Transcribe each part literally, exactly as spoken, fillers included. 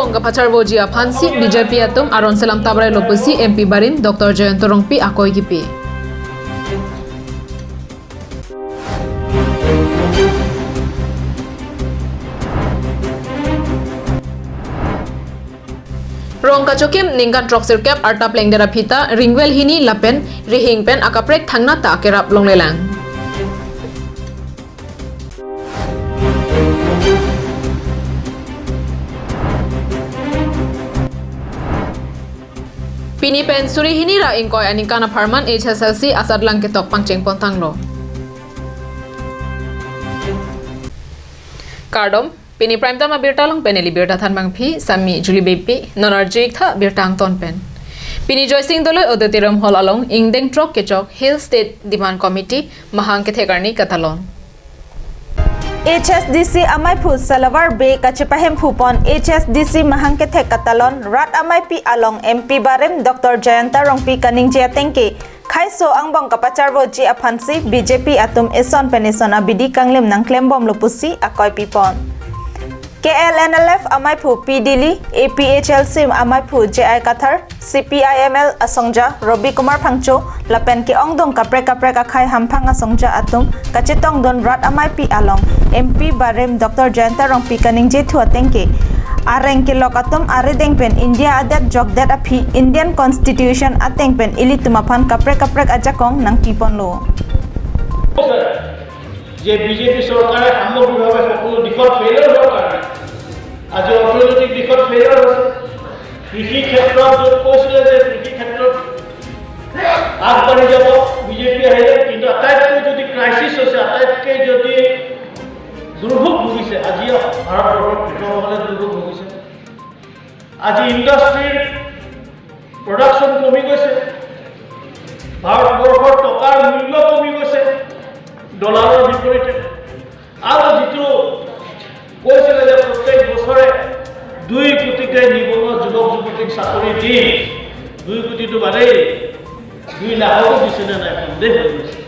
Rong kapacharvoji aphansi B J P atum aron selam tabrailo pusi M P barim Doctor Jayanta Rongpi akoi kipi. Rong kachokim ningkan throksirkep arta plengdet aphi ta Ringvel hini lapen Rihing pen akaprek thangnatta kerap longlelang. Pini pen suri hini ra ingkoi aningkan apharman H S L C asatlang ketok pangcheng pontanglo. Kardom, pini Prime Time abirta along pen neli birta thanbangpi Sami Julie Beypi, non arju-ik tha birta angton pen. Pini Joysing Doloi Auditorium Hall along ingdeng throk kechok Hill State Demand Committee mahang kethek arni katalon. H S D C amaiphu Salavar Bey kachepahemphu pon H S D C mahang kethek katalon rat ameipi along M P barim Doctor Jayanta Rongpi kaningje ateng ke khaiso angbong kapacharvoji aphansi B J P atum eson pen eson abidi kanglim nangklembomlo pusi akoi pipon. K L N L F amaiphu P Dili, A P H L C amaiphu J I Kathar, C P I M L asongja Robi Kumar Phangcho lapen ke-ongdung kaprek kaprek akhei hamphang asongja atum kachetongdun rat ameipi along M P barim Doctor Jayanta Rongpi kaningjethu ateng ke areng kelok atum arideng pen India adet jokdet aphi Indian Constitution ateng pen ilitum aphan kaprek kaprek ajakong nangpiponlo. যে বিজেপি চৰকাৰে সামগ্ৰিকভাৱে সকলো দিশত ফেইলাৰ হোৱাৰ কাৰণে আজি অৰ্থনৈতিক দিশত ফেইলাৰ হৈছে। কৃষি ক্ষেত্ৰত য'ত কৈছিলে যে কৃষি ক্ষেত্ৰত আগবাঢ়ি যাব বিজেপি আহিলে, কিন্তু আটাইতকৈ যদি ক্ৰাইচিছ হৈছে, আটাইতকৈ যদি দুৰ্ভোগ ভুগিছে, আজি ভাৰতবৰ্ষৰ কৃষকসকলে দুৰ্ভোগ ভুগিছে। আজি ইণ্ডাষ্ট্ৰীৰ প্ৰডাকশ্যন কমি গৈছে, ভাৰতবৰ্ষৰ টকাৰ মূল্য কমি গৈছে ডলাৰৰ বিপৰীতে। আৰু যিটো কৈছিলে যে প্ৰত্যেক বছৰে দুই কোটিকৈ নিবনুৱা যুৱক যুৱতীক চাকৰি দি দুই কোটিটো বাদেই দুই লাখকো দিছেনে নাই সন্দেহ হৈ গৈছে।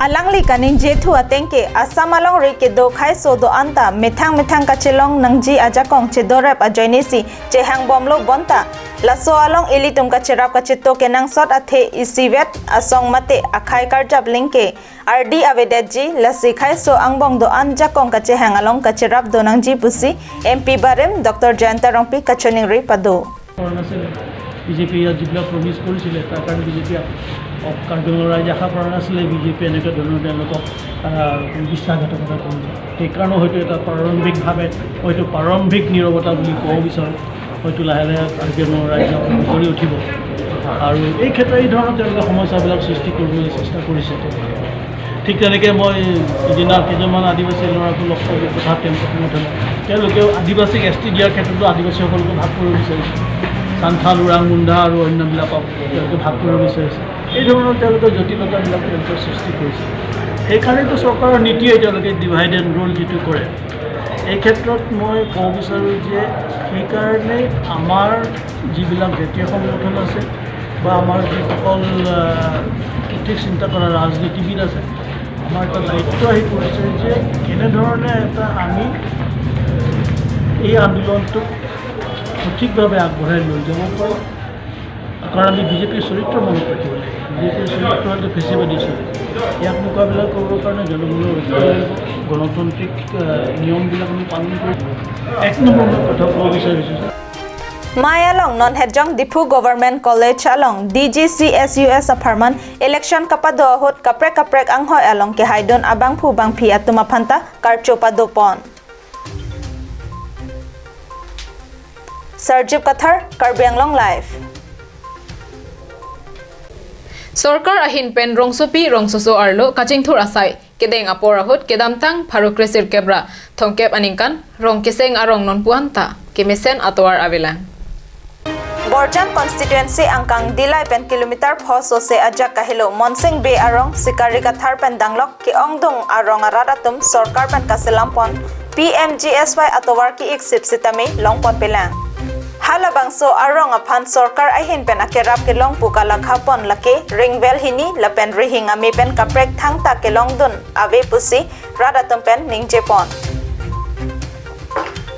Alangli kaningjethu ateng ke Assam alongri kedo khaiso do-an ta methang methang kachelong nangji ajakong chedorep ajoinesi chehangbomlo bonta laso along ilitum kacherap kacheto kenangsot athe isivet asong mate akhei karjap link ke ardi avedetji, lasi khaiso angbong do-an jakong kachehang along kacherap do nangji pusi M P barim Doctor Jayanta Rongpi kachiningri pado. কৰা নাছিলে। বিজেপিয়ে ইয়াত যিবিলাক প্ৰমিছ কৰিছিলে, তাৰ কাৰণে বিজেপিয়ে কাৰ্বি আংলঙৰ ৰাইজে আশা কৰা নাছিলে বিজেপিয়ে এনেকুৱা ধৰণৰ তেওঁলোকক, আহ, বিশ্বাসঘাতকতা কৰিব। সেইকাৰণে হয়তো এটা প্ৰাৰম্ভিকভাৱে, হয়তো প্ৰাৰম্ভিক নীৰৱতা বুলি ক'ব বিচাৰোঁ, হয়তো লাহে লাহে কাৰ্বি আংলঙৰ ৰাইজ বিজয়ী উঠিব। আৰু এই ক্ষেত্ৰত এই ধৰণৰ তেওঁলোকে সমস্যাবিলাক সৃষ্টি কৰিবলৈ চেষ্টা কৰিছে। ঠিক তেনেকে মই সিদিনা কেইজনমান আদিবাসী ল'ৰাকো লগ পালোঁ, কথা তেওঁলোকৰ মতে তেওঁলোকেও আদিবাসীক এছ টি দিয়াৰ ক্ষেত্ৰতো আদিবাসীসকলকো ভাগ কৰিব বিচাৰিছে। চান্থাল, ওৰাং, মুণ্ডা আৰু অন্যবিলাকক তেওঁলোকে ভাগ কৰিব বিচাৰিছে। এই ধৰণৰ তেওঁলোকে জটিলতাবিলাক তেওঁলোকে সৃষ্টি কৰিছে। সেইকাৰণেতো চৰকাৰৰ নীতিয়ে তেওঁলোকে ডিভাইড এণ্ড ৰুল যিটো কৰে, এই ক্ষেত্ৰত মই ক'ব বিচাৰোঁ যে সেইকাৰণে আমাৰ যিবিলাক জাতীয় সংগঠন আছে বা আমাৰ যিসকল, আহ, কৃতিক চিন্তা কৰা ৰাজনীতিবিদ আছে, আমাৰ এটা দায়িত্ব আহি পৰিছে যে কেনেধৰণে এটা আমি এই আন্দোলনটোক সঠিকভাৱে আগবঢ়াই লৈ যাব পাৰোঁ। কাৰণ আমি বিজেপিৰ চৰিত্ৰ মনত ৰাখিব লাগিব। বিজেপিৰ চৰিত্ৰ হৈছে ফেচিবাদী চৰিত্ৰ। ইয়াক মোকাবিলা কৰিবৰ কাৰণে জনগণৰ ঐক্য লাগিব, গণতান্ত্ৰিক, আহ, নিয়মবিলাক আমি পালন কৰিব লাগিব। এক নম্বৰ মই কথা ক'ব বিচাৰিছোঁ যে Mei along non hetjong Diphu Government College along D G C S U S apharman election kapado ahut kaprek kaprek anghoi along kehaidun abangphu bangphi atum aphanta karcho padopon. Sarjip Kathar, Karbi Anglong Live. Sorkar ahin pen rongsopi rongsoso arlo kachingthur asai kedeng apor ahut kedamtang pharo kresirkep ra thomkep aningkan rong keseng arong nonpu anta kemesen atovar avelang. Borjan constituency angkang Dillai pen kilometer pho sose ajak kahelo Monsing Bey arong Sikari Kathar pen danglok ke-ongdung arong arat atum sorkar pen kaselam pon P M G S Y atovar ki-ik sip sitame longpon pelang. Halabangso arong aphan sorkar ahin pen akerap kelong pu kalakha pon lake Ringvel hini lapen Rihing ame pen kaprek thangta kelongdun ave pusi rat atum pen ningjepon.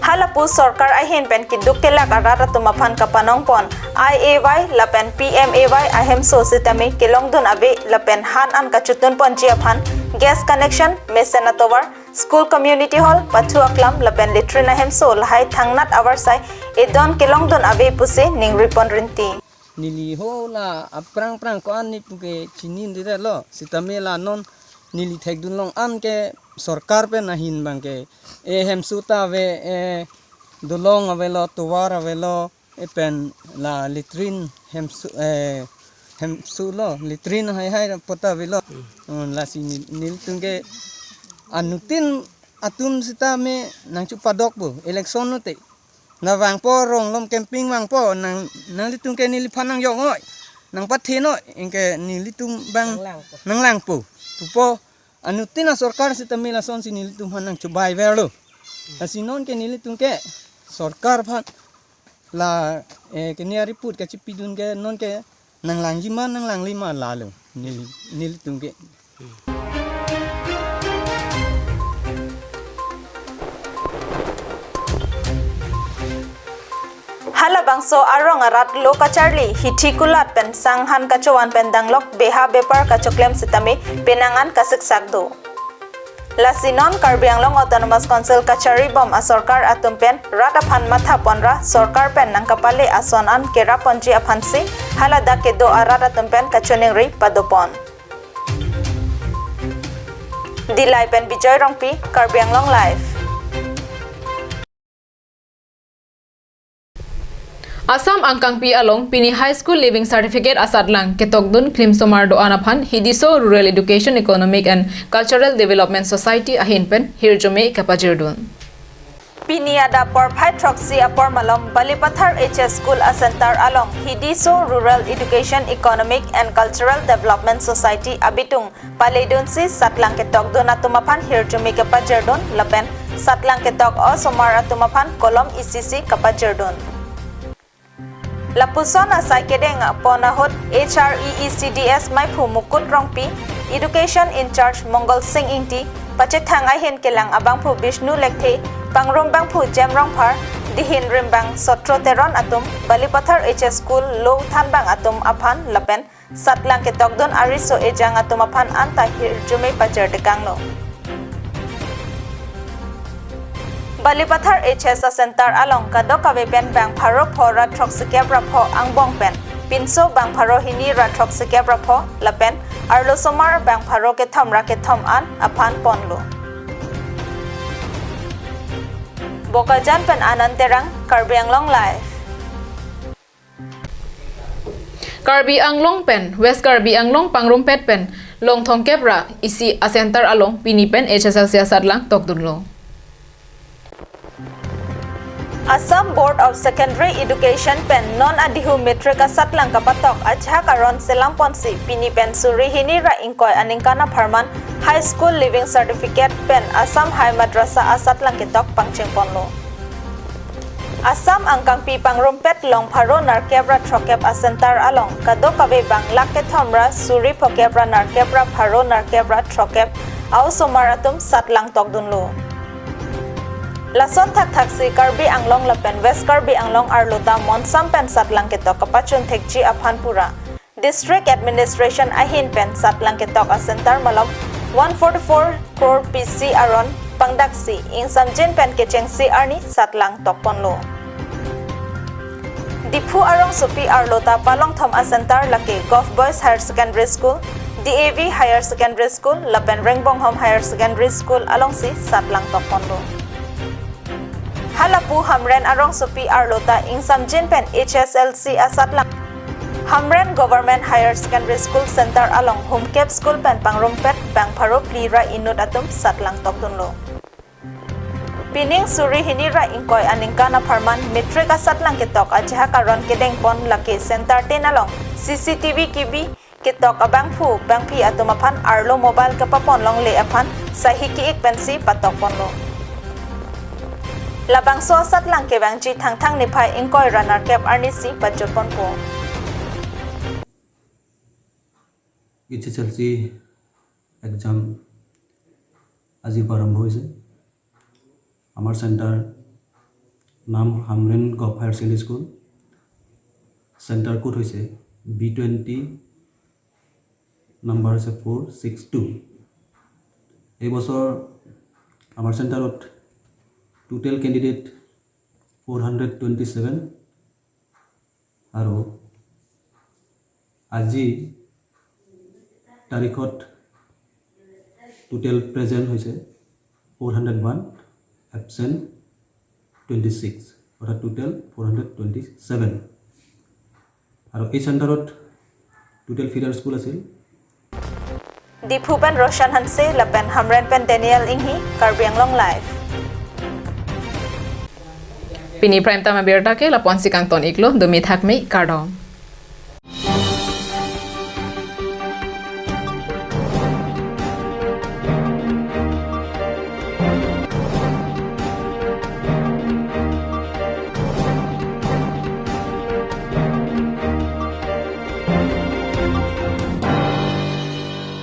Halapu sorkar ahin pen keduk kelak arat atum aphan kapanongpon I A Y lapen P M A Y ahemso sitame kelongdun ave lapen han an kachotunponji aphan gas connection, mesen atovar, school community hall, pathu aklam lapen latrine ahemso lahai thangnat avarsai edon kelongdun ave pusi ningripon rinti. Neli ho la aphrang phrang ko-an nelitum ke chinidetlo. Sitame la non neli thekdun long an ke sorkar pen ahin abang ke, e, hemso ta ave, e, dolong avelo, tovar avelo, e, pen la latrine hemso, e, hemso lo, latrine hai hai pota avelo. Hmm. Hmm, lasi nel-, nelitum ke anuttin atum sitame nangchepadok pu, election lote. Nang vangpo, rong along campaign vangpo, nang, nanglitum ke neliphan nangjok noi, nangpathe noi, anke nelitum abang nanglangpo. Nanglangpo. Pupo, anuttin asorkar sitame lasonsi nelitum aphan nangchobei verlo. Lasi non ke nelitum ke sorkar aphan la, eh, kene ariput kachipidun ke non ke nanglangji ma, nanglangli ma lalo. Neli, nelitum ke. Halabangso arong arat lo kacharli, hithi kulat pen sang han kachovan pen danglok beha bepar kachoklem sitame penang an kasiksak do. Lasi non Karbi Anglong Autonomous Council kacharibom asorkar atum pen rat aphan mathaponra sorkar pen nangkapale ason an keraponji aphansi haladak kedo arat atum pen kachoningri padopon. Dillai pen Bijoy Rongpi, Karbi Anglong Live. Assam angkangpi along pini High School Leaving Certificate asatlang ketokdun klimsomar do-an aphan Hidiso Rural Education Economic and Cultural Development Society ahin pen hirjume kapajirdun. Pini adap porphai throksi apor malom Balipathar H S School a-center along Hidiso Rural Education Economic and Cultural Development Society abitung paledunsi satlang ketokdun atum aphan hirjume kapajirdun lapen satlang ketok osomar atum aphan kolom isisi kapajirdun. Lapuson asai kedengpon ahut H R E E C D S maiphu Mukut Rongpi, Education in-charge Mongol Sing Ingti, pachethang ahin kelang abangphu Bishnu Lekthe, pangrum bangphu Jem Rongphar, dihin rimbang Sotro Teron atum, Balipathar H S School lo thanbang atum aphan lapen satlang ketokdun ariso ejang atum aphan anta hirjume pajir tekanglo. Balipathar H S a-center along kadokave pen bang pharo pho ra throksikep ra pho angbong pen pinso bang pharo hini ra throksikep ra pho lapen arlosomar bang pharo kethom ra kethom an aphan ponlo. Bokajan pen Anand Terang, Karbi Anglong Live. Karbi Anglong pen West Karbi Anglong pangrumpet pen long thomkep ra isi a-center along pini pen H S L C asatlang tokdunlo. Assam Board of Secondary Education pen non adihu matric asatlang kapatok ajahak aron selamponsi pini pen suri hini ra ingkoi aningkan apharman High School Leaving Certificate pen Assam High Madrasa asatlang ketok pangchengponlo. Assam angkangpi pangrumpet long pharo nerkep ra throkep a-center along kadokave bang lak kethom ra suri phokep ra nerkep ra pharo nerkep ra throkep a-osomar atum satlang tokdunlo. Lason thakthaksi Karbi Anglong lapen West Karbi Anglong arlo ta monsam pen satlang ketok kapachun thekji aphan pura District Administration ahin pen satlang ketok a-center malom one forty-four crore pisi aron pangdaksi ingsamjin pen kechengsi arni satlang tokponlo. Diphu arongsopi arlo ta palongthom a-center lake Govt Boys Higher Secondary School, D A V Higher Secondary School lapen Rengbonghom Higher Secondary School alongsi satlang tokponlo. Halapu Hamren arongsopi arlo ta ingsamjin pen H S L C asatlang Hamren Government Higher Secondary School Center along humkep school pen pangrumpet bang pharo phli ra inut atum satlang tokdunlo. Pining suri hini ra ingkoi aningkan apharman matric asatlang ketok ajahak aron kedengpon lake center tin along C C T V kebi ketok abangphu bangphi atum aphan arlo mobile kapapon longle aphan sahi ki-ik pensi patokponlo. Labangso asatlang kevangji Thangthang niphai ingkoi ra nerkep arnisi pajutponpo. H S L C exam আজি শুভাৰম্ভ হৈছে। আমাৰ centre নাম Hamren gov higher secondary school. Centre code হৈছে B twenty, number হৈছে four six two. এইবছৰ আমাৰ চেণ্টাৰত total candidate four hundred twenty seven আৰু আজি তাৰিখত টোটেল প্ৰেজেণ্ট হৈছে four hundred one, absent twenty six, অৰ্থাৎ total four hundred twenty seven. আৰু এই চেণ্টাৰত টোটেল ফিডাৰ স্কুল আছিল। Diphu pen Roshan Hanse lapen Hamren pen Daniel Inghi, Karbi Anglong Live. Pini prime time abirta ke lapu-an si kangton iklo, dumi thakmi, kardom.